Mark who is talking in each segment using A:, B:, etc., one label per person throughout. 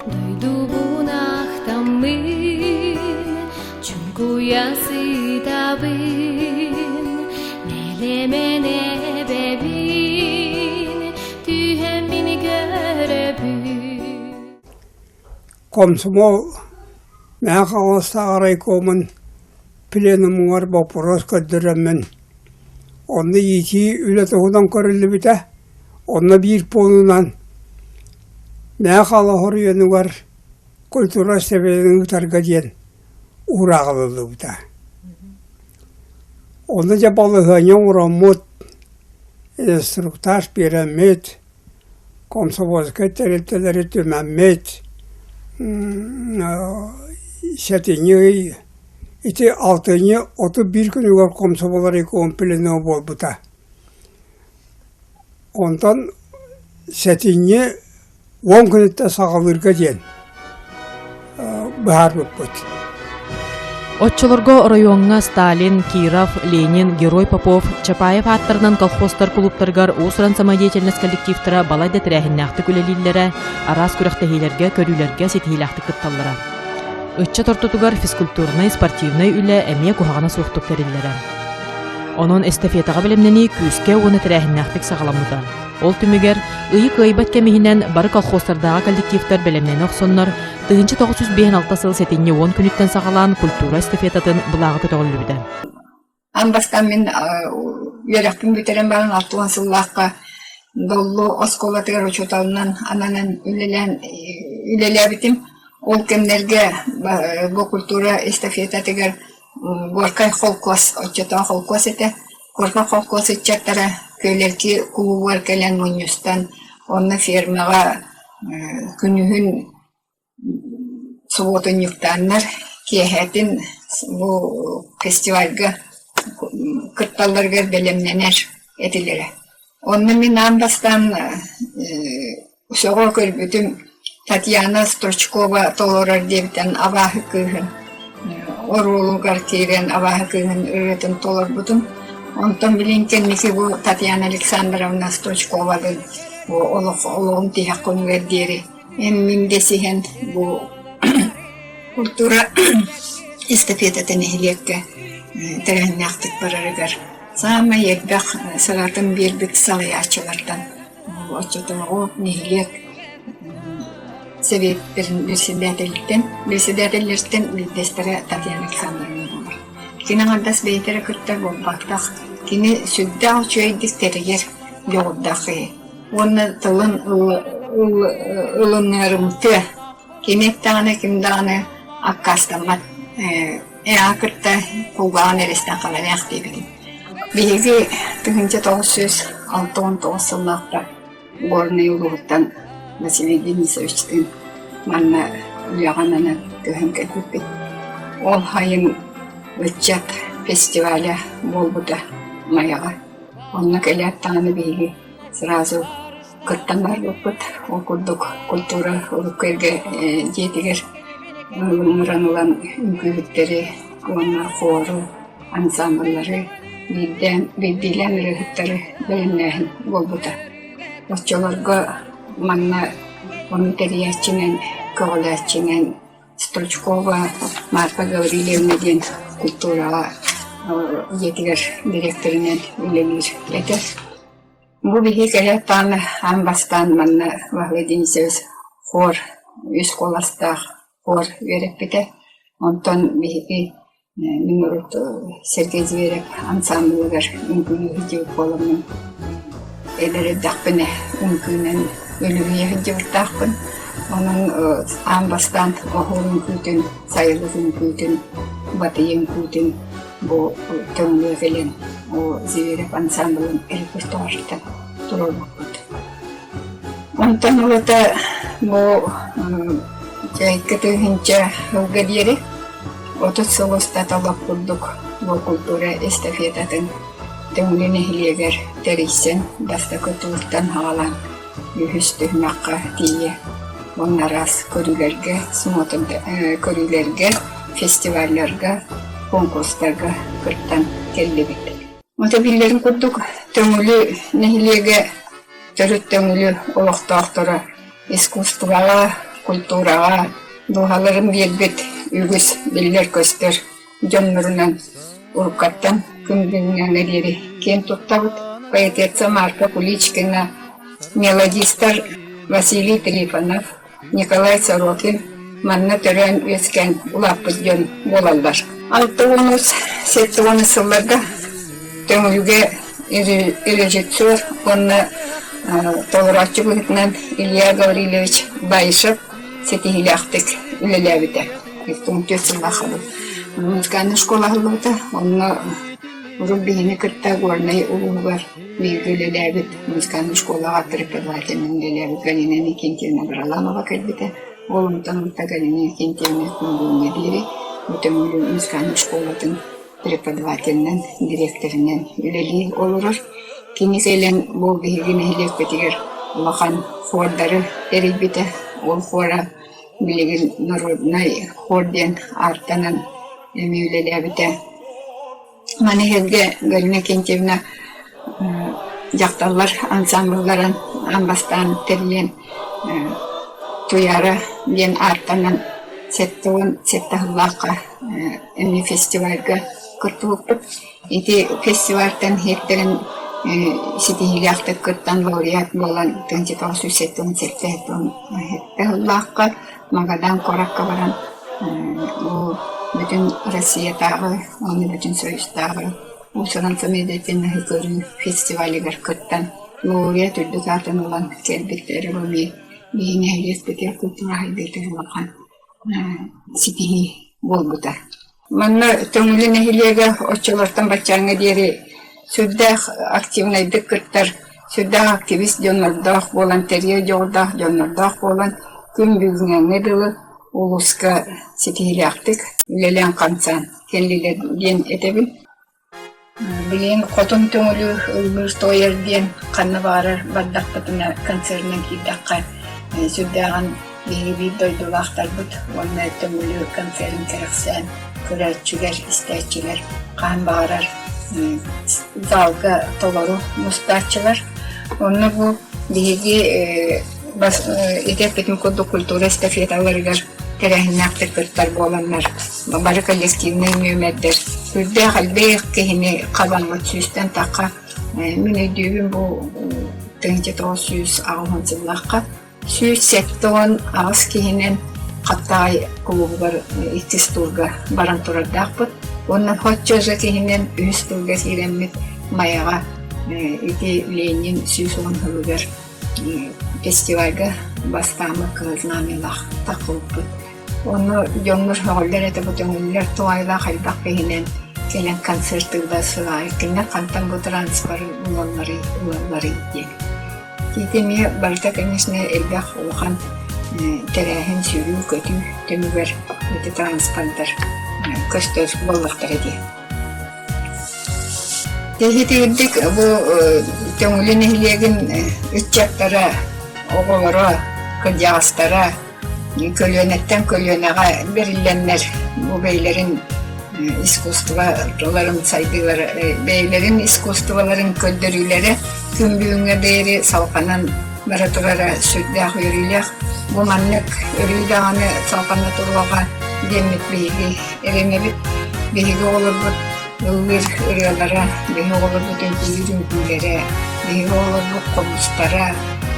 A: Дойдубун ахтаммын, чуҥкуйа сытабын, Нэлэмэн эбэбин, түһэммин көрөбүн.
B: Комсомол Мэҥэ Хаҥаластааҕы райкомун пленумугар боппуруос көрдөрөммүн, онно иитии үлэ туһунан көрүллүбүтэ. Онно биир пуонунан Мэҥэ Хаҥалас оройуонугар культура сэбиэтин ыытарга диэн уураах ылыллыбыта. Онно дьэ балаһыанньа оҥороммут, инструктаж биэрэммит, комсомольскай тэрилтэлэри түмэммит, сэтинньи ый ити алтынньы 31 күнүгэр комсомол райком пленума буолбута. Онтон сэтинньи 10 күнүттэн саҕалыырга диэн быһаарбыппыт.
C: Оччолорго оройуоҥҥа Сталин, Киров, Ленин, Герой Попов, Чапаев ааттарынан колхозтар кулууптарыгар уус-уран самодеятельность коллективтара балайда тэрээһиннээхтик үлэлииллэрэ, араас күрэхтэһиилэргэ, көрүүлэргэ ситиһиилээхтик кытталлара. Ыччат ортотугар физкультурнай, спортивнай үлэ эмиэ куһаҕана суохтук тэриллэрэ. Онон эстафетаҕа бэлэмнэнии күүскэ уонна тэрээһиннээхтик саҕаламмыта. Ол түмүгэр ыйы кыайбат кэм иһинэн бары колхозтардааҕы коллективтар бэлэмнэнэ охсоннор, 1956 сыл сэтинньи 10 күнүттэн саҕалаан культура эстафетатын былааҕа көтөҕүллүбүтэ.
D: Аан бастаан мин үөрэхпин бүтэрэн баран 60 сыллаахха Доллу оскуолатыгар учууталынан ананан үлэлээн үлэлээбитим. Ол кэмнэргэ бу культура эстафетатыгар Горкай холкуос оччотооҕу холкуос этэ. Горкай холкуос ыччаттара Күөлэрки кулуубугар кэлэн мунньустан, онно фермаҕа күнүһүн субуотунньуктааннар киэһэтин бу фестивальга кытталларыгар бэлэмнэнэр этилэрэ. Онно мин аан бастаан сөҕө көрбүтүм Татьяна Стручкова толорор диэбитин абааһы кыыһын оруолугар киирэн абааһы кыыһын ырыатын толорбутум. Онтон билин кэнники бу Татьяна Александровна Стручковалыын бу олох олоҕум тиһэх күнүгэр диэри эн-мин дэсиһэн бу культура эстафетата нэһилиэккэ тэрээһиннээхтик барарыгар саамай элбэх сыратын биэрбит салайааччылартан оччотооҕу нэһилиэк сэбиэттэрин председателиттэн председателлэртэн биирдэстэрэ Татьяна Александровна буолар. Кини аҥардас бэйэтэ эрэ кытта буолбатах, кини сүрдээх үчүгэйдик тэрийэр дьоҕурдаах киһи уонна тылын ылынарымтыа. Кини эттэҕинэ ким даҕаны аккаастаммат Ээ кытта кулгааҕын эристэн халаныах диэбитим. Биһиги 1969 сыллаахха Горнай улууһуттан Василий Денисовичтыын манна үлэҕэ ананан көһөн кэлбиппит. Ол сайын ыччат фестиваля буолбута Майаҕа. Онно кэлээт даҕаны биһиги сразу кыттан барбыппыт. Ол курдук культура урукку эргэ дьиэтигэр ыҥыран ылан үҥкүүһүттэри уонна хуору, ансамбллары, биирдээн биирдиилээн ырыаһыттары бэлэмнээһин буолбута. Оччолорго манна ону тэрийээччинэн, көҕүлээччинэн Стручкова Марфа Гаврильевна диэн культураҕа дьиэтигэр дириэктэринэн үлэлиир этэ. Бу биһиги кэлээт даҕаны аан бастаан манна Василий Денисович хор үс куоластаах хор үөрэппитэ. Онтон биһиги мин урут Сергей Зверев ансаамбылыгар үҥкүүлүү сылдьыбыт буоламмын эдэр эрдэхпинэ үҥкүүнэн үлүһүйэ сылдьыбыттаахпын. Онон аан бастаан оһуор үҥкүүтүн, сайылык үҥкүүтүн, батыйа үҥкүүтүн бу Төҥүлү кэлэн Зверев ансаамбылын репертуарыттан туруорбуппут. Онтон ылата бу икки тыһыынча сылга диэри 30 сыл устата олох курдук бу культура эстафетатын Төҥүлү нэһилиэгэр тэрийсэн бастакы тууртан саҕалаан үһүс түһүмэххэ тиийэ уонна араас көрүүлэргэ, көрүүлэргэ, фестивалларга, конкурстарга кыттан кэллибит. Ото биллэрин курдук, Төҥүлү нэһилиэгэ төрүт Төҥүлү олохтоохторо искусствоҕа, культураҕа дууһаларын биэрбит үгүс биллэр-көстөр дьоннорунан уруккаттан күн бүгүҥҥэ диэри киэн туттабыт. Поэтесса Марфа Куличкина, мелодистар Василий Трифонов, Николай Сорокин манна төрөөн-үөскээн улааппыт дьон буолаллар. 60-70 сылларга Төҥүлүгэ режиссер уонна толорооччу быһыытынан Илья Гаврильевич Баишев ситиһиилээхтик үлэлээбитэ. 2004 сыллаах музыкальнай школа аһыллыбыта. Онно урут биһини кытта Горнай улууһугар бииргэ үлэлээбит музыкальнай школаҕа преподавателинэн үлэлээбит Галина Иннокентьевна Граламова кэлбитэ. Ол онтон ылта Галина Иннокентьевна күн бүгүҥҥэ диэри бу Төҥүлү музыкальнай школатын преподавателинэн, дириэктэринэн үлэлии олорор. Кини кэлэн бу биһиги нэһилиэкпитигэр улахан хуордары тэрийбитэ. Ол хуора билигин народнай хор диэн ааттанан эмиэ үлэлээбитэ. Маны сэргэ Галина Иннокентьевна дьахталлар ансаамбылларын аан бастаан тэрийэн Туйаара диэн ааттанан 77 сыллаахха эмиэ фестивальга кыттыбыппыт. Ити фестивальтан иһиттэрин ситиһиилээхтик кыттан лауреат буолан 1977 сыллаахха Магадан куоракка баран бу бүтүн Россиятааҕы уонна бүтүн Союзтааҕы уус-уран самодеятельноһы көрүү фестивалыгар кыттан лауреат үрдүк аатын ылан кэлбиттэрэ бу эмиэ биһи нэһилиэкпитигэр культура сайдыытыгар улахан ситиһии буолбута. Манна Төҥүлү нэһилиэгэ оччолортон баччааҥҥа диэри сүрдээх активнайдык кыттар, сүрдээх активист дьоннордоох буолан, тэрийэр дьоҕурдаах дьоннордоох буолан, күн бүгүҥҥэ дылы улууска ситиһиилээхтик үлэлээн-хамсаан кэллилэр диэн этэбин. Билигин Хотун Төҥүлү ыллыыр туойар диэн ханна баҕарар бардахпытына концернан киирдэххэ сүрдээҕин биһиги биир дойдулаахтарбыт уонна Төҥүлү концерын кэрэхсээн көрөөччүлэр, истээччилэр хаһан баҕарар залга толору мустааччылар. Онно бу биһиги ити эппитим курдук культура эстафеталарыгар тэрээһиннээхтик кыттар буоланнар бары коллективнай нүөмэрдэр сүрдээх элбэх киһини хабаммыт сүүстэн тахха мин өйдүүбүн бу 1980 сыллаахха 178 киһинэн Хаттаҕай кулуубугар иккис туурга баран турардаахпыт уонна соччо же киһинэн үһүс туурга киирэммит Майаҕа ити Ленин 110 сылыгар Фестивальга бастааммыт кыһыл знамялаах таххыбыппыт. Онно дьоннор сөҕөллөр этэ бу төҥүллэр туһаайылаах элбэх киһинэн кэлэн концертыыллар сылаайы кинилэр хантан бу транспоры булалларый ылалларый диэн. Ити эмиэ барыта конечно элбэх улахан тэрээһин сүүрүү-көтүү түмүгэр ити транспорттар көстөр буоллахтара дии. Тэһитигирдик бу Төҥүлү нэһилиэгин ыччаттара, оҕолоро, кырдьаҕастара көлүөнэттэн көлүөнэҕэ бэриллэннэр бу бэйэлэрин искусстволарын сайдыылара бэйэлэрин искусстволарын көрдөрүүлэрэ күн бүгүҥҥэ диэри салҕанан бара турара сүрдээх үөрүүлээх. Бу маннык өрүү даҕаны салҕана туруоҕа диэммит биһиги эрэнэбит. Биһиги оҕолорбут ыллыыр ырыалара, биһиги оҕолорбут үҥкүүлүүр үҥкүүлэрэ, биһиги оҕолорбут хомустара,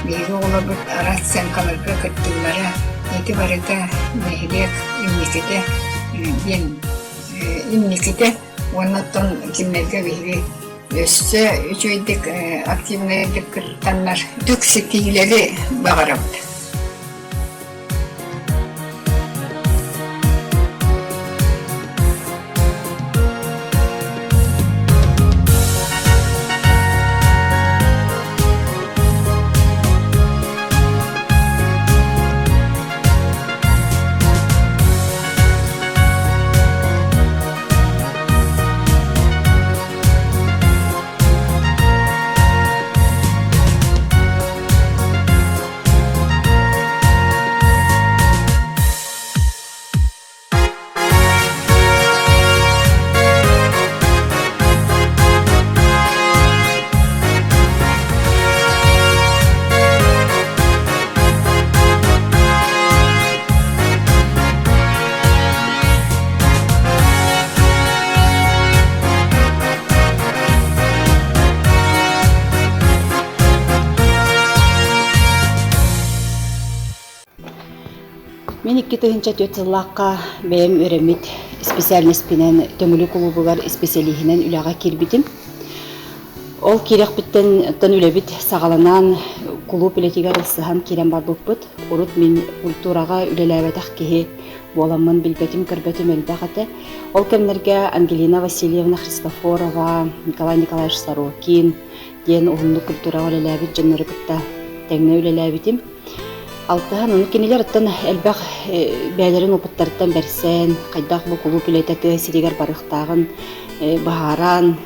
D: биһиги оҕолорбут араас сценкаларга кыттыылара ити барыта нэһилиэк инникитэ диэн инникитэ уонна оттон кинилэргэ биһиги өссө үчүгэйдик активнайдык кыттаннар түк ситиһиилэри баҕарабыт.
E: Мин 2004 сыллаахха бэйэм үөрэммит специальноспинэн Төҥүлү кулуубугар исписэлииһинэн үлэҕэ киирбитим. Ол киирэхпиттэн оттон үлэбит саҕаланан кулууп үлэтигэр ылсыһан киирэн барбыппыт. Урут мин культураҕа үлэлээбэтэх киһи буоламмын билбэтим-көрбөтүм элбэх этэ. Ол кэмнэргэ Ангелина Васильевна Христофорова, Николай Николаевич Сорокин диэн уһуннук культураҕа үлэлээбит дьоннору кытта тэҥҥэ үлэлээбитим. Алтыһан, ону кинилэр оттон элбэх бэйэлэрин опыттарыттан бэрсэн, хайдах бу кулууп үлэтэ тыа сиригэр барыахтааҕын быһааран,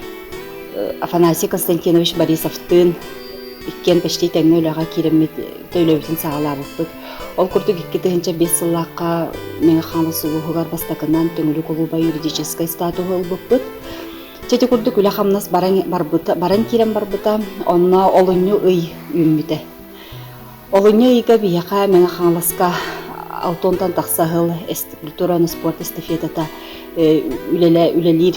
E: Афанасий Константинович Борисовтыын иккиэн почти тэҥҥэ үлэҕэ киирэммит үлэбитин саҕалаабыппыт. Ол курдук 2005 сыллаахха Мэҥэ Хаҥалас улууһугар бастакынан Төҥүлү кулууба юридическай статуһу ылбыппыт. Чэ ити курдук үлэ-хамнас баран, барбыта, баран киирэн барбыта. Онно олунньу ый үүммүтэ. Олунньу ыйга биһиэхэ Мэҥэ Хаҥаласка алтонтан тахса сыл культураны спорт эстафетата үлэлиир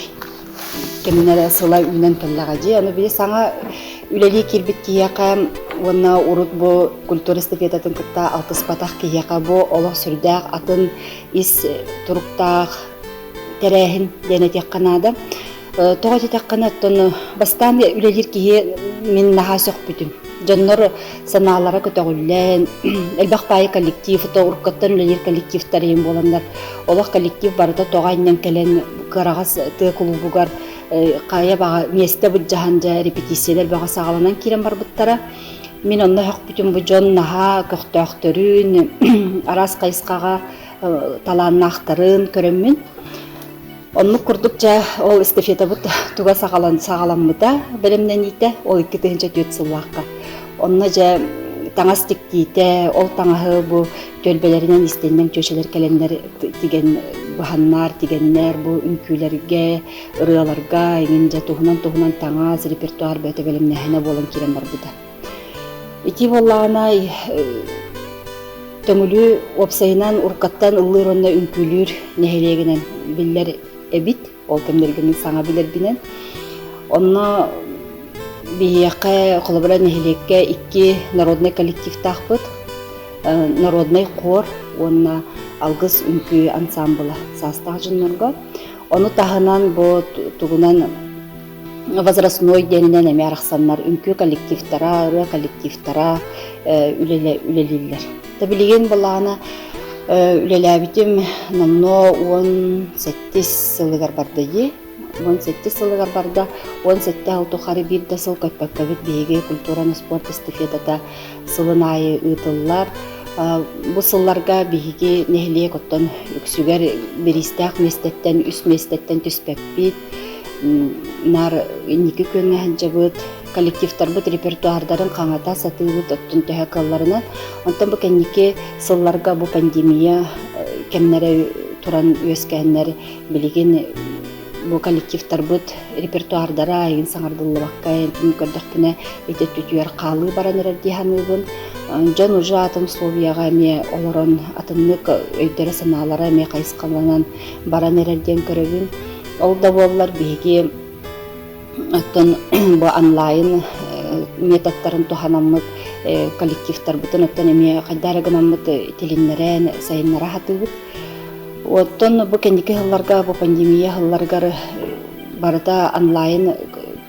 E: кэминэ сыла үүнэн кэллэҕэ дии. Аны били саҥа үлэлии киирбит киһиэхэ уонна урут бу культура эстафетатын кытта алтыспатах киһиэхэ бу олох сүрдээх атын ис туруктаах тэрээһин диэн этиэххэ наада. Тоҕо этитэххинэ, оттон бастаан үлэлиир киһи мин наһаа сөхпүтүм. Дьоннор санаалара көтөҕүллэн, элбэх баайы коллектив, то уруккаттан үлэлиир коллективтар иһин буоланнар, олох коллектив барыта тоҕо анньан кэлэн кыараҕас тыа кулуубугар хайа баҕа миэстэ былдьаһан дьэ репетициялар бөҕө саҕаланан киирэн барбыттара. Мин онно сөхпүтүм бу дьон наһаа көхтөөхтөрүн, араас хайысхаҕа талааннаахтарын көрөммүн. Оннук курдук дьэ ол эстафетабыт туга саҕалан саҕаламмыта бэлэмнэниитэ ол 2004 сыллаахха. Онно дьэ таҥас тиктиитэ, ол таҥаһы бу түөлбэлэринэн истэнньэҥ чүөчэлэр кэлэннэр тигэн быһаннар, тигэннэр бу үҥкүүлэргэ, ырыаларга эҥин дьэ туһунан-туһунан таҥас, репертуар бөтө бэлэмнээһинэ буолан киирэн барбыта. Ити буоллаҕына Төҥүлү уопсайынан уруккаттан ыллыыр уонна үҥкүүлүүр нэһилиэгинэн биллэр эбит. Ол кэмнэргэ мин саҥа билэрбинэн. Онно биһиэхэ, холобура, нэһилиэккэ икки народнай коллективтаахпыт. Народнай хор уонна Алгыс үҥкүү ансаамбыла саастаах дьоннорго. Ону таһынан бу тугунан возрастной диэнинэн эмиэ арахсаннар үҥкүү коллективтара, ырыа коллективтара үлэлииллэр. Та билигин былаана үлэлээбитим номнуо 17 сылыгар барда дии. 17 сылыгар барда. 17 сыл тухары биир да сыл көппөккөбүт биһиги культураны спорт эстафетата сылын аайы ыытыллар. Бу сылларга биһиги нэһилиэк оттон үксүгэр бириистээх миэстэттэн үс миэстэттэн түспэппит. Наар инники күөҥҥэ сылдьабыт, коллективтарбыт репертуардарын хаҥата сатыыбыт оттон төһө кыалларынан. Онтон бу кэнники сылларга бу пандемия кэмнэрэ туран үөскээннэр билигин бу коллективтарбыт репертуардара эйигин саҥардыллыбакка эн көрдөхпүнэ ити өттүтүгэр хаалыы баран эрэр дии саныыбын. Дьон уже атын условияҕа эмиэ олорон атыннык өйдөрө-санаалара эмиэ хайысхаланан баран эрэр диэн көрөбүн. Ол да буоллар биһиги оттон бу онлайн методтарын туһанаммыт коллективтарбытын оттон эмиэ хайдах эрэ гынаммыт тилиннэрэн сайыннара сатыыбыт. Оттон бу кэнники сылларга, бу пандемия сылларыгар барыта онлайн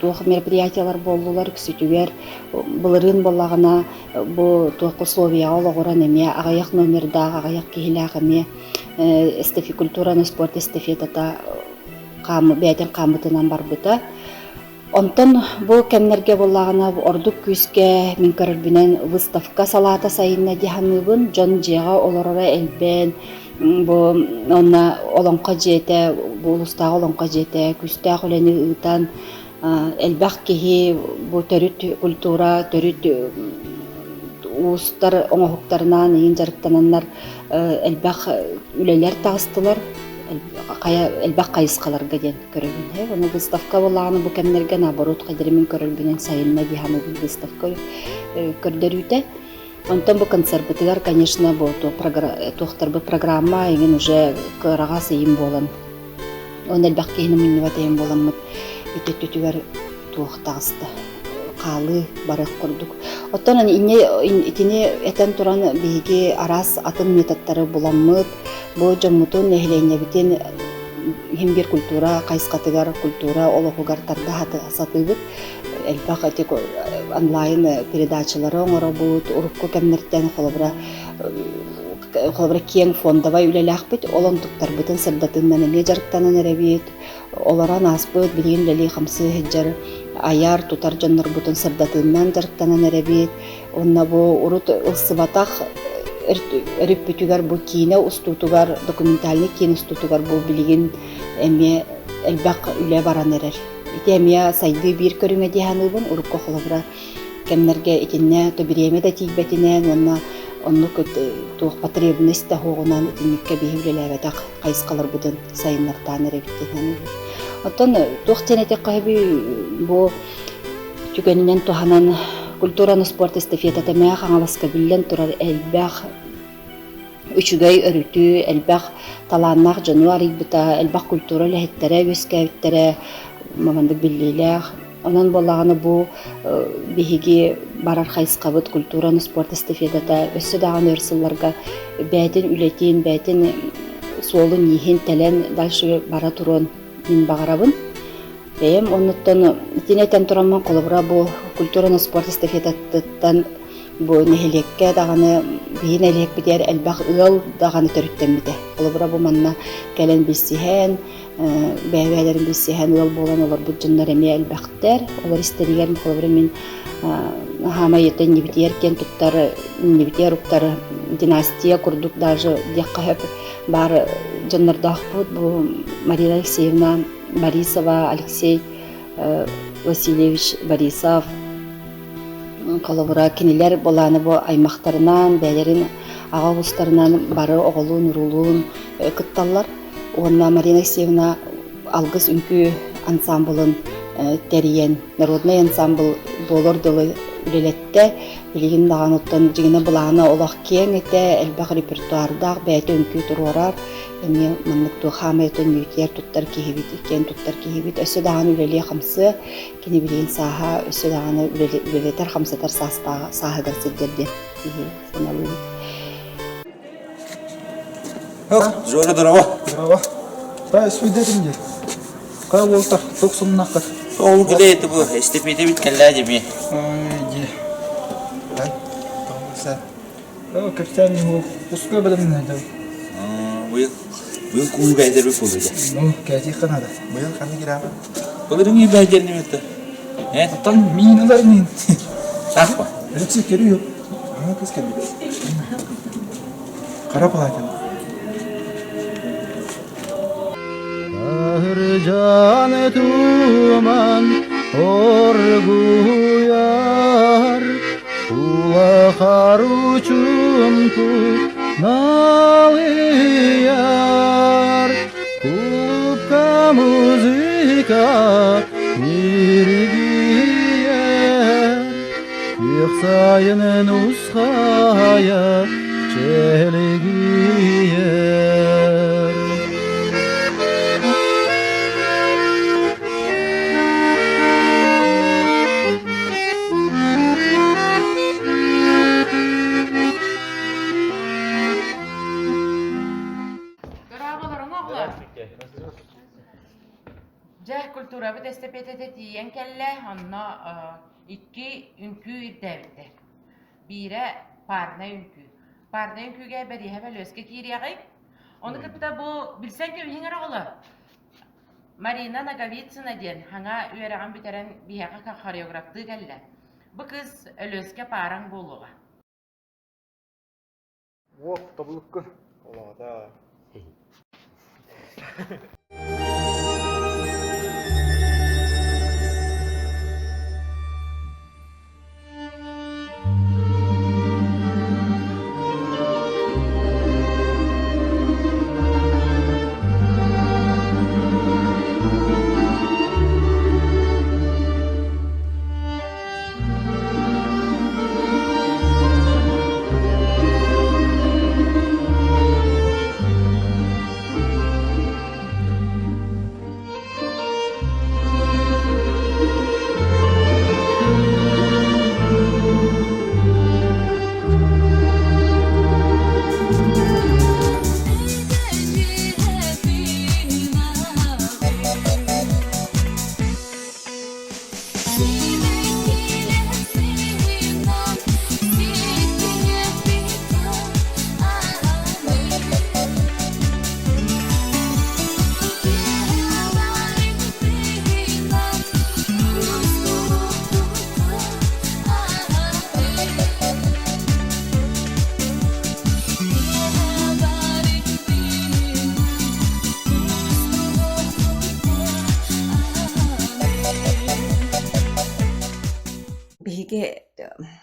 E: туох мероприятиялар буоллулар үксүтүгэр былырыын буоллаҕына бу туох условияҕа олоҕуран эмиэ аҕыйах номердаах, аҕыйах киһилээх эмиэ культураны спорт эстафетата бэйэтин хааммытынан барбыта. Онтон бу кэмнэргэ буоллаҕына ордук күүскэ мин көрөрбүнэн выставка салаата сайынна дии саныыбын. Дьон дьиэҕэ олороро элбээн, бу уонна Олоҥхо дьиэтэ, бу улуустааҕы Олоҥхо дьиэтэ күүстээх үлэни ыытан элбэх киһи бу төрүт культура, төрүт уустар оҥоһуктарынан иһин дьарыктананнар элбэх үлэлэр таҕыстылар, элбэх хайысхаларга диэн көрөбүн. Ону выставка буоллаҕына бу кэмнэргэ наоборот хайдары мин көрөрбүнэн сайынна дии саныыбын выставка көрдөрүүтэ. Онтон бу концерпытыгар, конечно, бу туохтарбыт программа эҥин уже кыараҕас ыйым буолан Уонна элбэх киһини мунньубат эйэн буоламмыт ити өттүтүгэр туох таҕыста. хаалыы барыах курдук. Оттон инньэ итини этэн туран биһиги араас атын методтары буламмыт, бу дьоммутун, нэһилиэнньэбитин иһин биир культура хайысхатыгар, культура олоҕугар тарда сатыыбыт. Элбэх ити онлайн передачалары оҥоробут, урукку кэмнэртэн холобура холобура киэҥ фондовай үлэлээхпит, ол онтуктарбытын сырдатыынан эмиэ дьарыктанан эрэбит. Олорон ааспыт, билигин үлэлии-хамсыы сылдьар айар, тутар дьоннорбутун сырдатыынан дьарыктанан эрэбит. Уонна бу урут ылсыбатах өрүппүтүгэр бу киинэ устуутугар, документальнай киинэ устуутугар бу билигин эмиэ элбэх үлэ баран эрэр. Ити эмиэ сайдыы биир көрүҥэ дии саныыбын. Урукку холобура кэмнэргэ итиннэ то бириэмэ да тиийбэтинэн уонна оннук туох потребность да суоҕунан итинниккэ биһи үлэлээбэтэх хайысхаларбытын сайыннартаан эрэбит дии саныыбын. Оттон туох диэн этиэххэ сөбүй бу түгэнинэн туһанан культураны спорт эстафетата Мэҥэ Хаҥаласка биллэн турар элбэх үчүгэй өрүтү, элбэх талааннаах дьону арыйбыта, элбэх культура үлэһиттэрэ үөскээбиттэрэ маннык биллиилээх. Онон буоллаҕына бу биһиги барар хайысхабыт культураны спорт эстафетата өссө даҕаны өр сылларга бэйэтин үлэтин, бэйэтин суолун-ииһин тэлэн дальше бара туруон мин баҕарабын. Бэйэм оннуттан итини этэн тураммын холобура бу культураны спорт эстафетатыттан бу нэһилиэккэ даҕаны биһи нэһилиэкпитигэр элбэх ыал даҕаны төрүттэммитэ. Холобура бу манна кэлэн билсиһэн, бэйэ-бэйэлэрин билсиһэн ыал буолан олорбут дьоннор эмиэ элбэхтэр. Олор истэригэр холобура мин хаамай это иннибитигэр киэн туттар иннибитигэр уктар династия курдук даже диэххэ сөп баар дьоннордоохпут. Бу Марина Алексеевна Борисова, Алексей Васильевич Борисов холобура кинилэр былааны бу аймахтарынан, бэйэлэрин аҕа уустарынан бары оҕолуун-уруулуун кытталлар. Уонна Марина Алексеевна Алгыс үҥкүү ансаамбылын тэрийэн, народнай ансаамбыл буолар дылы үлэлэттэ. Билигин даҕаны оттон дьиҥинэ былаана олох киэҥ этэ, элбэх репертуардаах, бэйэтэ үҥкүү туруорар. Эмиэ маннык туох хаамай өтөн туттар киһибит, киэн туттар киһибит. Өссө даҕаны үлэлиэ-хамсыа, кини билигин сааһа өссө даҕаны үлэлэтэр, хамсатар сааһыгар сылдьар диэн киһи саналыыбыт.
F: Жора, здорово.
G: Здорово. Та испүйдетим дии. Кай уолтар, тук сумнаххыт.
F: Ол гыда это бу, эстепете бит кэллээ деми.
G: Ой, ди. Дай. Тоғыз. О, капитан его пускай бэлэмнэдэ.
F: Быйыл быйыл куу бэйдер бу буолуйда.
G: Ну, кэти ханада.
F: Быйыл ханна кираа? Былырыҥ бэйдерни метте. Э?
G: Оттон миин ылар миин.
F: Сахпа.
G: Алексей көрү. Ана кыз кэлбит. Хара платин.
H: Таһырдьан туман оргуйар, Улахар учумпу налыйар, Кубка музыка ньиргийэр, Күөх сайынын усхайа чэлгийэр.
I: Дьэ, культурабыт эстэпиэтэтэ тиийэн кэллэ, онно икки үҥкүү ирдээбиттэр. Биирэ парнай үҥкүү. Парнай үҥкүүгэ Бэриэһэ Бөлүөскэ киириэҕиҥ. Ону кытта бу билсэн кэбиһиҥ эрэ оҕолор. Марина Ноговицына диэн хаҥа үөрэҕин бүтэрэн биһиэхэ хореографтыы кэллэ. Бу кыыс Өлүөскэ паараҥ буолуоҕа.
G: Уох, тобулуккун. Олоҕо.
J: Биһиги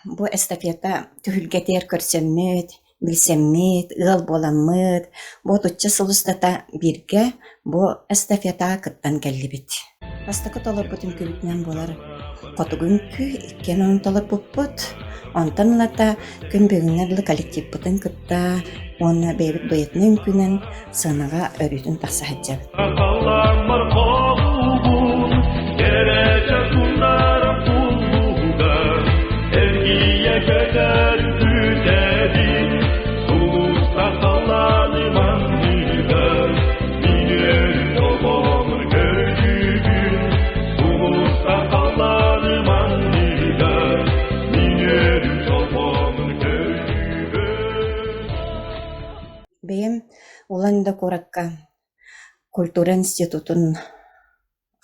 J: бу эстафета түһүлгэтигэр көрсөммүт, билсэммит, ыал буоламмыт, бу отучча сыл устата бииргэ бу эстафетаҕа кыттан кэллибит. Бастакы толорбут үҥкүүбүтүнэн буолар хотугу үҥкүү, иккиэн ону толорбуппут. Онтон ылата күн бүгүҥҥэ дылы коллективпытын кытта уонна бэйэбит дуэтнай үҥкүүнэн сыанаҕа өрүүтүн тахса сылдьабыт. Бэйэм Улан-Удэ куоракка культура институтун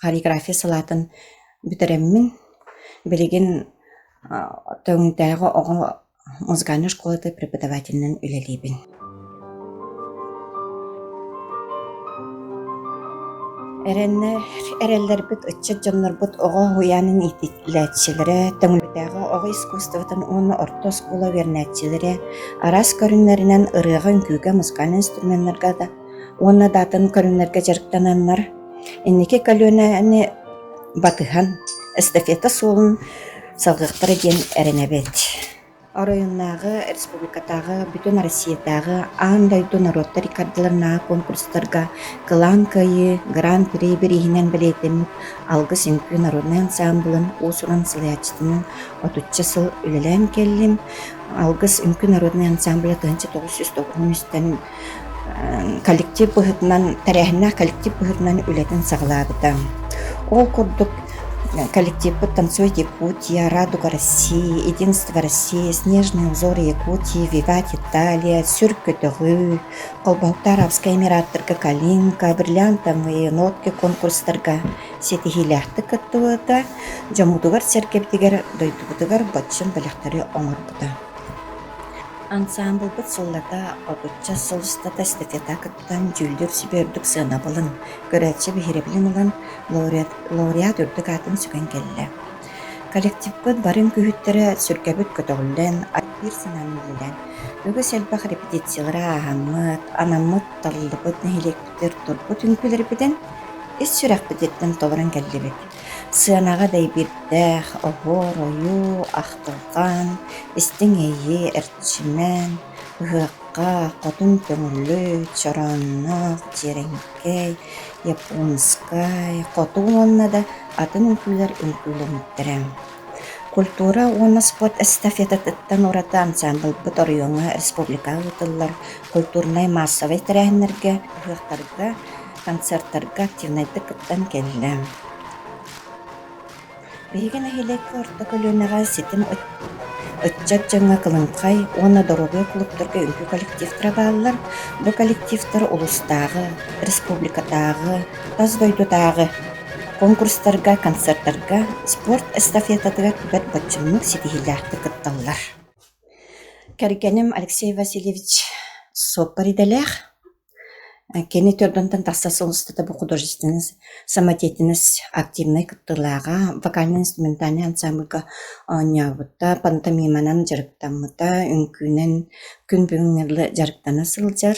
J: хореография салаатын бүтэрэммин, билигин Төҥүтээҕи оҕо музыкальнай школата преподавателинэн үлэлиибин. Эрэннэр эрэллэрбит ыччат дьоннорбут оҕо уһуйаанын иитиллээччилэрэ, Төҥүлүтээҕи оҕо искусствотын уонна орто оскуола үөрэнээччилэрэ араас көрүҥнэринэн ырыаҕа-үҥкүүгэ, музыкальнай инструменнарга да уонна да атын көрүҥнэргэ дьарыктананнар, инники көлүөнэни батыһан эстафета суолун салҕыахтара диэн эрэнэбит. Оройуоннааҕы, республикатааҕы, бүтүн Россиятааҕы, аан дойду норуоттар иккардыларынааҕы конкурстарга Кылаан Кыайыы Гран-при бирииһинэн бэлиэтэммит Алгыс үҥкүү народнай ансаамбылын уус-уран салайааччытынан отучча сыл үлэлээн кэллим. Алгыс үҥкүү народнай ансаамбыла 1993-тэн коллектив быһыытынан, тэрээһиннээх коллектив быһыытынан үлэтин саҕалаабыта. Ол курдук коллективпыт «Танцует Якутия», «Радуга России», «Единство России», «Снежные узоры Якутии», «Виват Италия», «Сүр көтөҕүү», Холбоһуктаах Арабскай Эмираттарга «Калинка», «Бриллиантовые нотки» конкурстарга ситиһиилээхтик кыттыбыта, дьоммутугар-сэргэбитигэр, дойдубутугар боччум бэлэхтэри оҥорбута. Ансаамбылбыт сыллата отучча сыл устата эстафета кыттан, дьүүллүүр сүбэ үрдүк сыанабылын, көрөөччү биһирэбилин ылан, лауреат, лауреат үрдүк аатын сүгэн кэллэ. Коллективпыт бары үҥкүүһүттэрэ сүргэбит көтөҕүллэн, биир санааны үлэлээн, үгүс элбэх репетициялары ааһаммыт, анаммыт, талыллыбыт нэһилиэкпитигэр турбут үҥкүүлэрбитин ис сүрэхпититтэн толорон кэллибит. Сыанаҕа дэйбиирдээх, оһуор ойуу, ахтылҕан, истиҥ иэйии эрчимэн, ыһыахха хотун көҥүлү, чороонноох, дьиэрэҥкэй, японскай, хоту уонна да атын үҥкүүлэр үҥкүүлэммиттэрэ. Культура уонна спорт эстафетатыттан ураты ансаамбылбыт оройуоҥҥа республикаҕа ыытыллар культурнай-маассабай тэрээһиннэргэ, ыһыахтарга, концертарга активнайдык кыттан кэллэ. Биһиги нэһилиэккэ орто көлүөнэҕэ ситим ыччат дьоҥҥо Кылыҥхай уонна Доруобуйа кулууптарга үҥкүү коллективтара бааллар. Бу коллективтар улуустааҕы, республикатааҕы, тас дойдутааҕы конкурстарга, концертарга, спорт эстафетатыгар бэрт боччумнук ситиһиилээхтик кытталлар. Кэргэним Алексей Васильевич суоппар идэлээх. Кини төрдүнтэн тахса сыл устата бу художественнай самодеятельность активнай кыттыылааҕа, вокально-инструментальнай ансамбльга оонньообута, пантомиманан дьарыктаммыта, үҥкүүнэн күн бүгүҥҥэ дылы дьарыктана сылдьар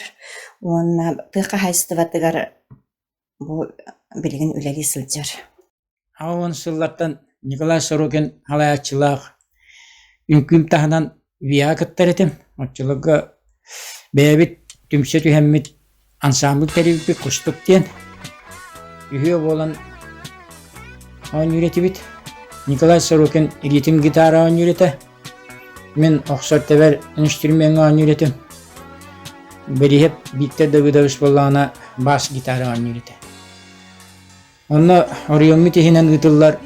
J: уонна тыа хаһаайыстыбатыгар бу билигин үлэлии сылдьар.
K: Аҕыс сыллартан Николай Сорокин салайааччылаах үҥкүүм таһынан ВИА кыттар этим. Оччолорго бэйэбит түмсэ түһэммит ансаамбыл тэрийбиппит Кустук диэн. Үһүө буолан оонньуур этибит. Николай Сорокин ритм гитара оонньуур этэ. Мин охсор тэбэр инструмеҥҥа оонньуур этим. Бэриһэп Виктор Давыдович буоллаҕына бас гитара оонньуур этэ. Онно оройуоммут иһинэн ыытыллар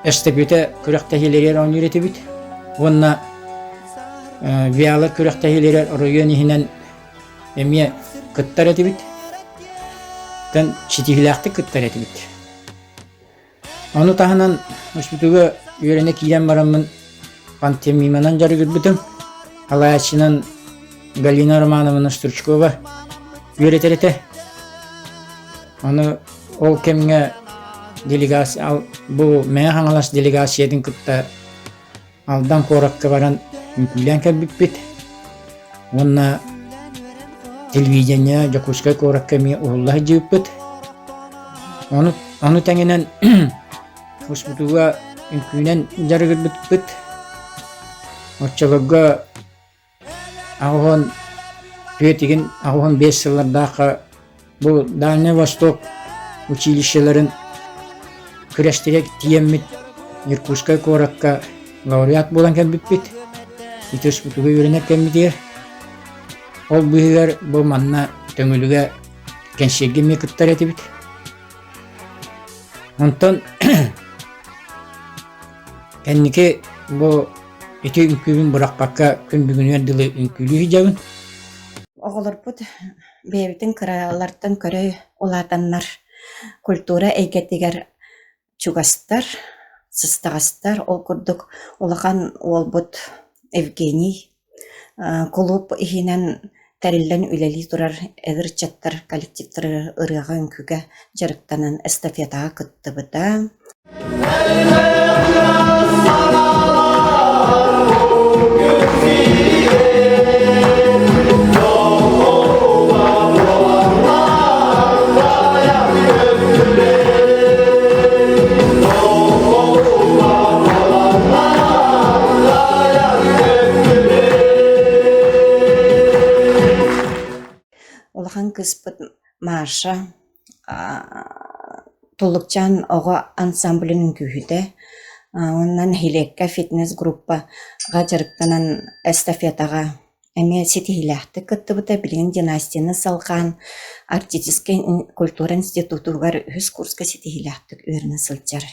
K: эстафета күрэхтэһиилэригэр оонньуур этибит уонна виалар күрэхтэһиилэригэр оройуон иһинэн эмиэ кыттар этибит. Тэн ситиһиилээхтик кыттар этибит. Ону таһынан устутуга үөрэнэ киирэн бараммын пантомиманан дьарыгырбытым. Салайааччынан Галина Романовна Стручкова үөрэтэр этэ. Ону ол кэмҥэ делегация бу Мэҥэ Хаҥалас делегациятын кытта Алдан куоракка баран үҥкүүлээн кэлбиппит уонна телевидение Дьокуускай куоракка эмиэ уһулла сылдьыбыппыт. Ону, ону тэҥинэн УСПТУга үҥкүүнэн дьарыгырбыппыт. Оччолорго 84 игин 85 сыллардаахха бу Дальний Восток училищеларын күрэстэрэ тиийэммит Иркутскай куоракка лауреат буолан кэлбиппит. Ити УСПТУга үөрэнэр кэммитигэр. Ол быыһыгар бу манна Төҥүлүгэ кэнсиэргэ эмиэ кыттар этибит. Онтон кэнники бу ити үҥкүүбүн бырахпакка күн бүгүнүгэр дылы үҥкүүлүү сылдьабын.
J: Оҕолорбут бэйэбитин кыралартан көрө улаатаннар культура эйгэтигэр чугастар, сыстаҕастар. Ол курдук улахан уолбут Евгений Кулууп иһинэн тэриллэн үлэлии турар эдэр ыччаттар коллективтара ырыаҕа-үҥкүүгэ дьарыктанан эстафетаҕа кыттыбыта. Улахан кыыспыт Маша Туллукчаан оҕо ансамблын үҥкүүһүтэ уонна нэһилиэккэ фитнес-группаҕа дьарыктанан эстафетаҕа эмиэ ситиһиилээхтик кыттыбыта. Билигин династияны салҕаан Арктическай культура институтугар үһүс курска ситиһиилээхтик үөрэнэ сылдьар.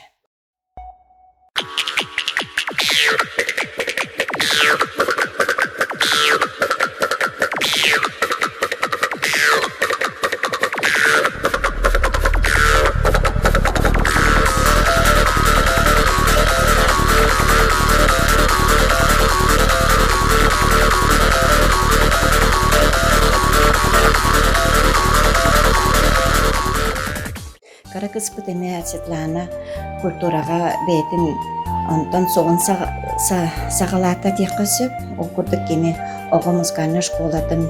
J: Кыра кыыспыт эмиэ Светлана культураҕа бэйэтин онтон суоҕун саҕалаата диэххэ сөп. Ол курдук кини оҕо музыкальнай школатын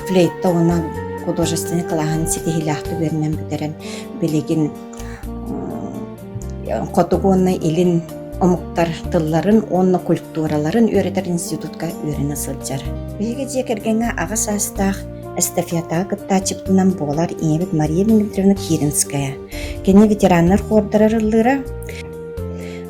J: флейта уонна художественнай кылааһын ситиһиилээхтик үөрэнэн бүтэрэн билигин хотугу уонна илин омуктар тылларын уонна культураларын үөрэтэр институтка үөрэнэ сылдьар. Биһиги дьиэ кэргэҥҥэ аҕа саастаах эстафетаҕа кыттааччыбытынан буолар ийэбит Мария Дмитриевна Киринская. Кини ветераннар хуордарар ыллыыра.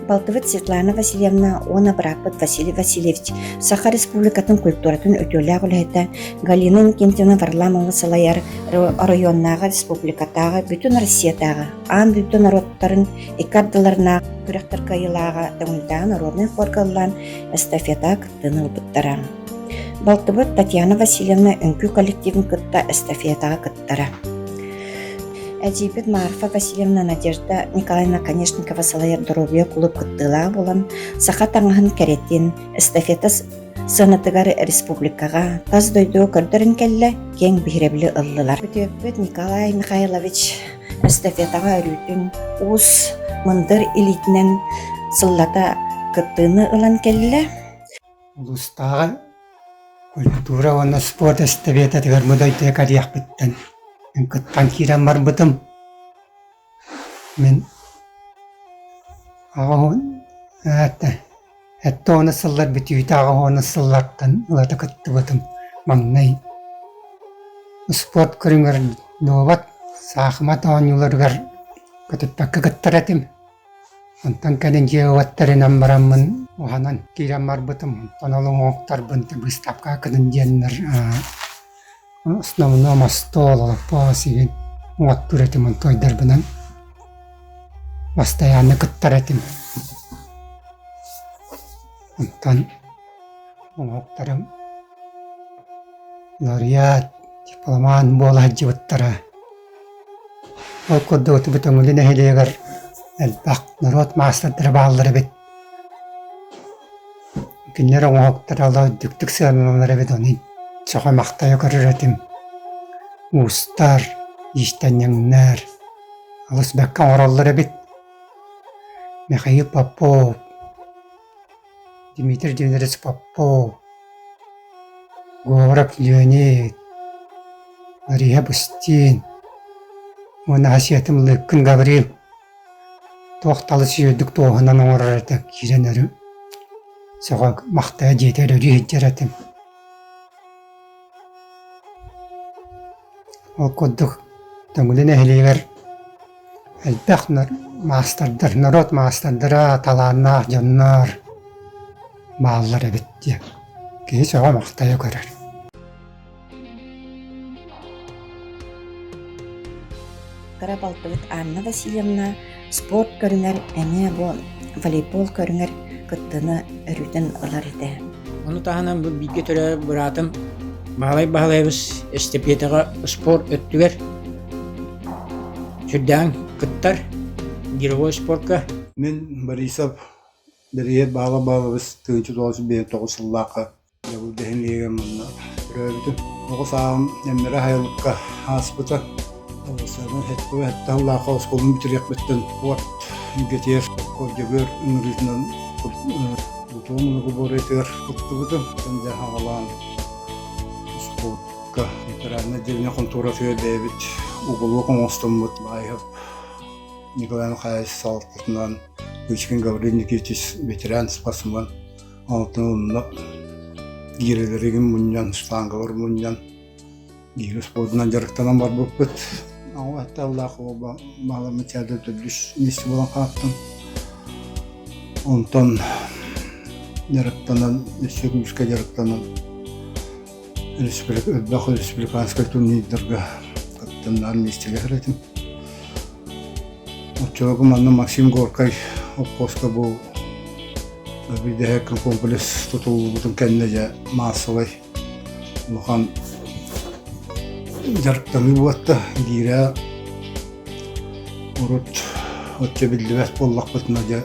J: Балтыбыт Светлана Васильевна уонна бырааппыт Василий Васильевич Саха Республикатын культуратын үтүөлээх үлэһитэ Галина Иннокентьевна Варламова салайар оройуоннааҕы республикатааҕы бүтүн Россиятааҕы аан дойду норуоттарын икки ардыларынааҕы күрэхтэр кыайыылааҕа Төҥүлдээҕи народнай хорга ыллаан эстафетаҕа кыттыыны ылбыттара. Балтыбыт Татьяна Васильевна үҥкүү коллективын кытта эстафетаҕа кыттара. Эдьиийбит Марфа Васильевна Надежда Николаевна Оконешникова салайар доруобуйа кулууп кыттыылаах буолан, саха таҥаһын кэрэтин, эстафета сыанатыгар республикаҕа, тас дойдуга көрдөрөн кэллэ, киэҥ биһирэбили ыллылар. Күтүөппүт Николай Михайлович эстафетаҕа өрүүтүн уус мындыр илиитинэн сыллата кыттыыны ылан кэллэ.
L: Улуустааҕы культура уонна спорт эстэбиэтэтигэр бу дойдуга кэлиэхпиттэн мин кыттан киирэн барбытым. Мин аҕыс сэттэ уонус сыллар бүтүүтэ аҕыс уонус сыллартан ылата кыттыбытым. Маҥнай спорт көрүҥэр дуобат, саахымат оонньууларыгар көтүппэккэ кыттар этим. Онтон кэлин дьиэ уоттарынан бараммын уһанан киирэн барбытым. Онтон ол уҥуохтарбын быыстапка гынан диэннэр основном остуол, олоппос игин уоттуур этим онтуойдарбынан бастайаанна кыттар этим. Онтон уҥуохтарым лауреат, дипломант буола сылдьыбыттара. Ол курдук Ытыбыт Өҥүлү нэһилиэгэр элбэх норуот маастардара бааллар эбит. Кинилэр оҥоһуктара олох үрдүктүк сыаналанар эбит, ону сөҕө-махтайа көрөр этим. Уустар, иистэнньэҥнэр. Алыс бэккэ оҥороллор эбит. Михаил Попов, Дмитрий Дмитриевич Попов, Говоров Леонид, Мария Бустин уонна хасиятым Лыыккын Гаврил туох да алыс үөрдүк туоһунан оҥорор этэ киирэн өрө сөҕө махтайа дьиэтигэр өрүү сылдьар этим. Ол курдук Төҥүлү нэһилиэгэр элбэх маастардар, норуот маастардара, талааннаах дьоннор бааллар эбит диэн киһи сөҕө-махтайа көрөр.
J: Кыра балтыбыт Анна Васильевна спорт көрүҥэр эмиэ бу волейбол көрүҥэр кыттыыны өрүүтүн ылар этэ.
K: Ону таһынан бу бииргэ төрөөбүт быраатым Баһылай Баһылайабыс эстэпиэтэҕэ спорт өттүгэр сүрдээҕин кыттар гировой спорка.
M: Мин Борисов Бэриэт Баһылай Баһылайабыс 1959 сыллаахха Дьабыл дэһин манна төрөөбүтүм. Оҕо сааһым Эммэрэ Хайалыкка ааспыта. Саҥа сэттэ сыллаахха оскуоланы бүтэриэхпиттэн уот илгэтигэр Дьөгүөр ыҥырыытынан Лутуом многоборьетыгар кыттыбытым. Дьэ аҕалаан спортка ветераннай отделение хонтуоратыгар бэйэбит уголок оҥостоммут Баайап Николай Михайлович салалтатынан Кычкин Гаврил Никитич ветеран спортсмен Алтын онно гиирэлэригин мунньан, штангалар мунньан, гиирэ спордунан дьарыктанан барбыппыт. Аҕа аттааллаах уоба маалама театр төрдүс миэстэ буолан хааттым. Онтон дьарыктанан, өссө күүскэ дьарыктанан элбэх республиканскай турнирдарга кыттыннар миэстэлэһэр этим. Оччолорго манна Максим Горкай оппуоска бу Биирдэһэ комплекс тутуллубутун кэннэ дьэ маассабай улахан дьарыктаныы буолта. Биирэ урут оччо биллибэт буоллахпытына дьэ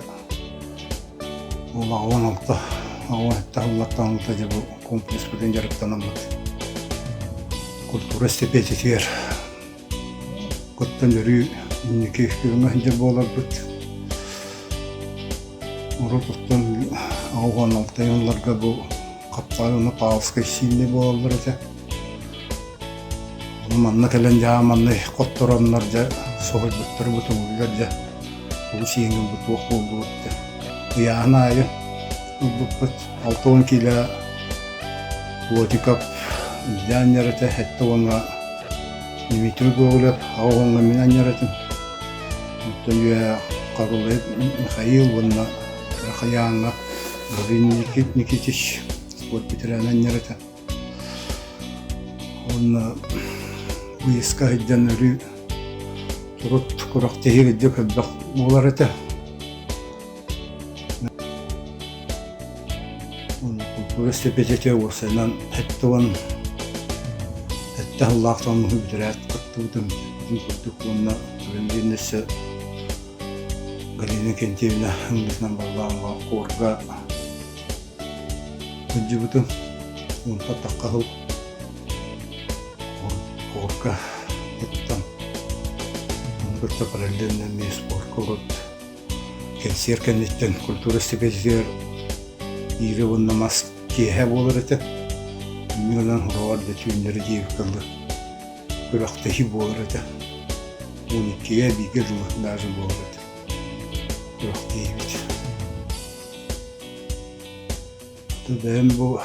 M: ол 86 87 сыллартан ылта дьэ бу комплекспытын дьарыктанаммыт культура эстэпиэтэтигэр кыттан өрүү инники күөҥҥэ сылдьар буоларбыт. Урут оттон 86 ылларга бу Хаптаҕай уонна Павловскай сииннэ буолаллар этэ. Ону манна кэлэн дьаа манна хоттороннор дьэ соһуйбуттар бутугуллар дьэ тугу сиэҥ ылбыт туох буоллубут дьэ. Ыйааһын аайы ылбыппыт 60 киилэ Плотников илдьэ анньар этэ, сэттэ уонна Дмитрий Гоголев аҕа уонна мин анньар этим. Оттон үөһэ Каролай Михаил уонна Рахаяҥҥа Гаврил Никитич спорт ветерана анньар этэ. Уонна выездка сылдьан өрүү турут күрэхтэһии кырдьык элбэх буолар этэ. Культура эстэпиэтэтэ уопсайынан 77 сыллаах тоннуһу бүтэрээт кыттыбытым. Итин курдук уонна билигин өссө Галина Кентьевна ыҥырыытынан баллааҥҥа хорга сылдьыбытым. Онтон тахха сыл хорга кыттан ону кытта параллельно эмиэ спортка урут Кэнсиэр кэнниттэн культура эстэпиэтэтигэр иирэ уонна мас киэһэ буолар этэ. Инньэ гынан хороҕор да түүннэри диэбиккэ дылы күрэхтэһии буолар этэ. 12-гэ бииргэ дылы даже буолар этэ күрэхтэһиибит. Бэйэм бу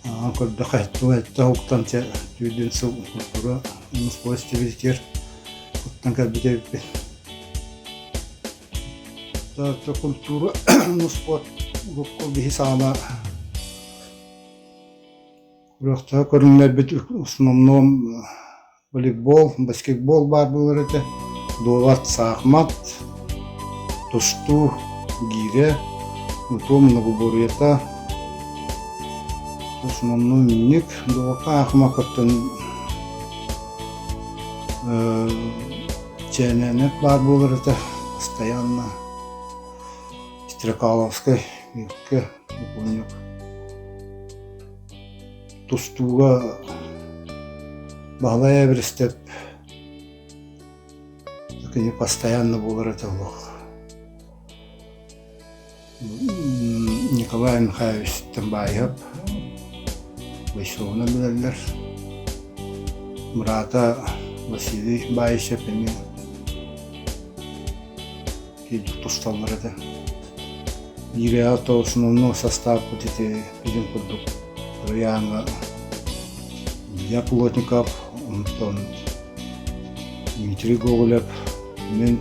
M: Аан көрдөххө сэттэ уһуктан чэ түүнүн сыл культура Москва эстибитигэр куттан кэлбит эбиппин. Таатта культура спорт урукку биһи саала күрэхтэһэ көрүҥнэрбит основном Волейбол, баскетбол баар буолар этэ, дуобат, саахымат, тустуу, гиирэ, утуо многоборьета, основной минник, дуобакка аахымаккаттан чээнээнэк баар буолар этэ постоянно Стрекаловскай, Милкэ, бокуонньук Тустууга Баһылай Эбиристэп. Кини постоянно буолар этэ олох. Николай Михайлович Тымбаайап Бойсуобунан билэллэр. Быраата Василий Баишев эмиэ киирдик тусталлар этэ. Биир то основной состав ити билим курдук Ырыйааҥҥа Илья Плотников, онтон Дмитрий Гоголев, мин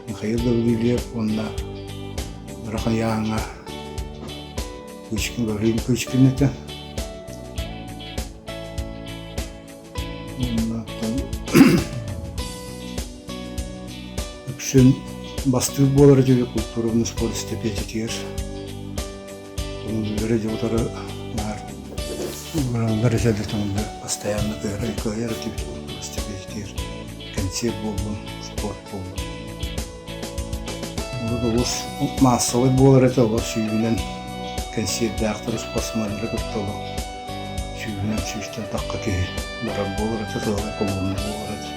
M: Михаил Гаврильев уонна Ырахайааҥҥа Кычкин Гаврил Кычкин этэ. Уонна үксүн бастыыр буолар этибит культурный спорт эстапетатыгар. Төҥүллэри дьэ утары наар ыҥыраллар этэ төҥүллэр постоянно кыайар кыайар этибит эстапетатыгар кэнсиэр буоллун, спорт буоллун. Урут олус маассабай буолар этэ, олор сүүһүнэн кэнсиэрдээхтэр спортсменнары кытта олох сүүһүнэн сүүстэн тахха киһи барар буолар этэ, сыалай колонна буолар этэ.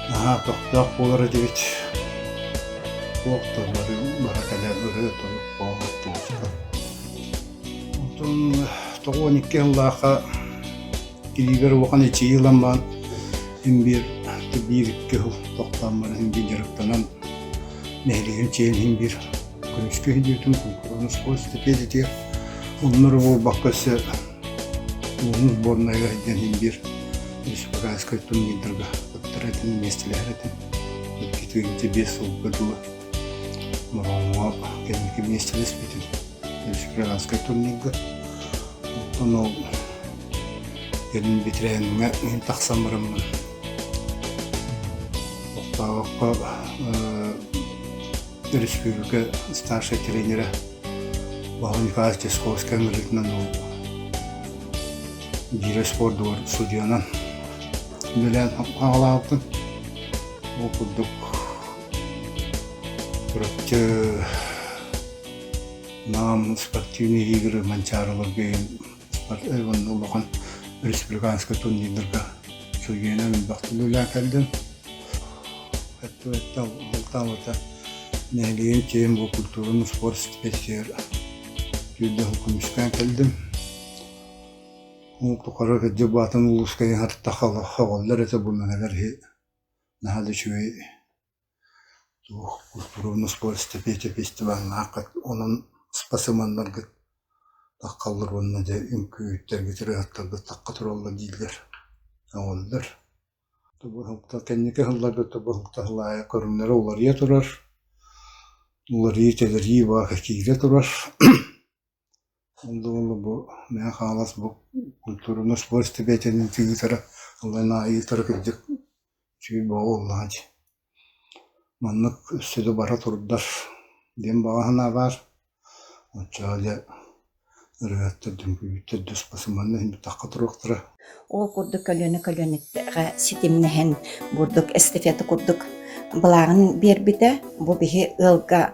M: Наһаа көхтөөх буолар этибит. Туох да бары бара кэлэн ырыа-тойук буолар туоска. Онтон 92 сыллаахха Илиибэр улахан эчийии ылан баран син биир биир-икки сыл тохтоон баран син биир дьарыктанан нэһилиэгим чиэһин иһин биир көмүскүү сылдьыбытым культурный спорт стипендиятыгар онно эрэ буолбакка өссө улуус сборнайыгар сылдьан иһин биир республиканскай турнирдарга кыттар этим, миэстэлэһэр этим. 2-5 сылга дылы Мороҥҥо кэнники миэстэлэспитим республиканскай турнирга. Оттон ол кэлин бэтэрээҥҥэ мин тахсан бараммын тохтообокко республика старшай тренерэ Баһыл Николаевич Тесковскай ыҥырыытынан ол биирэ спордугар судьуйанан үлэлээн хаалаабытым. Ол курдук Чурапчы Нам спортивные игры Манчаарыларга уонна улахан республиканскай турнирдарга судьуйанан элбэхтик үлэлээн кэллим. Өттүбэттэ алтаабыта нэһилиэгим чиэһин бу культураны спорт стипендиятыгар түүрдэ көмүскээн кэллим. Ол тухары кырдьык баатын улууска хаҕаллар этэ бу мэҥэлэр наһаа да үчүгэй Туох культурный спорт фестиваллааххыт, онон спасыманнаргыт таххаллар уонна дьэ үҥкүүһүттэргит, ырыаһыттаргыт тахха тураллар дииллэр, сөҕөллөр. Кэнники сылларга тобуһуктаһыл аайы көрүҥнэрэ уларыйа турар, уларыйыы-тэлэрийии баар киирэ турар. Ол бу Мэҥэ Хаҥалас бу культурный спорт стипендиятын ыытара ылан ыытара кырдьык үчүгэй бөҕө буоллаҕа дии. Маннык өссө да бара турдар диэн баҕа санаа баар. Оччоҕо дьэ ырыаһыттар, үҥкүүһүттэр дьуспасыманна иһин тахха туруохтара.
J: Ол курдук көлүөнэ-көлүөнэҕэ ситимнэһэн бурдук эстафета курдук былааҕын биэрбитэ. Бу биһи ыалга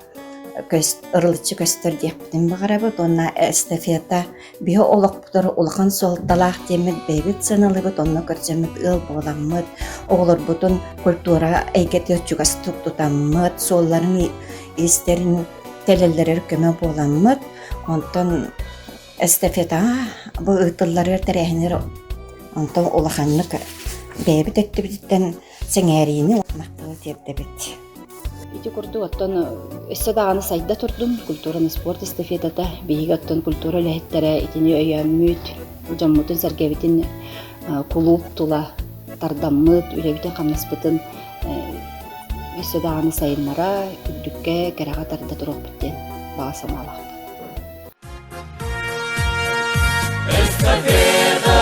J: ырылыччы көстөр диэхпитин баҕарабыт уонна эстафета биһи олохпутугар улахан суолталаах диэммит бэйэбит сыаналыыбыт, онно көрсөммүт ыал буоламмыт, оҕолорбутун культура эйгэтигэр чугастык тутаммыт, суолларын истэрин тэлэллэрэр көмө буоламмыт, онтон Эстафетаҕа бу ыытылларыгар тэрээһиннэр онтон улаханнык бэйэбит өттүбүтүттэн сэҥээриини махталы тиэрдэбит.
E: Ити курдук оттон өссө даҕаны сайда турдун культураны спорт эстафетата биһиги оттон культура үлэһиттэрэ итини өйөөммүт дьоммутун-сэргэбитин кулууп тула тардаммыт үлэбитин-хамнаспытын өссө даҕаны сайыннара үрдүккэ кэрэҕэ тарда туруохпут диэн баҕа санаалаахпыт.
N: Эстафета,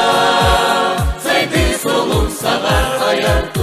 N: сайдыы суолун саҕар айар.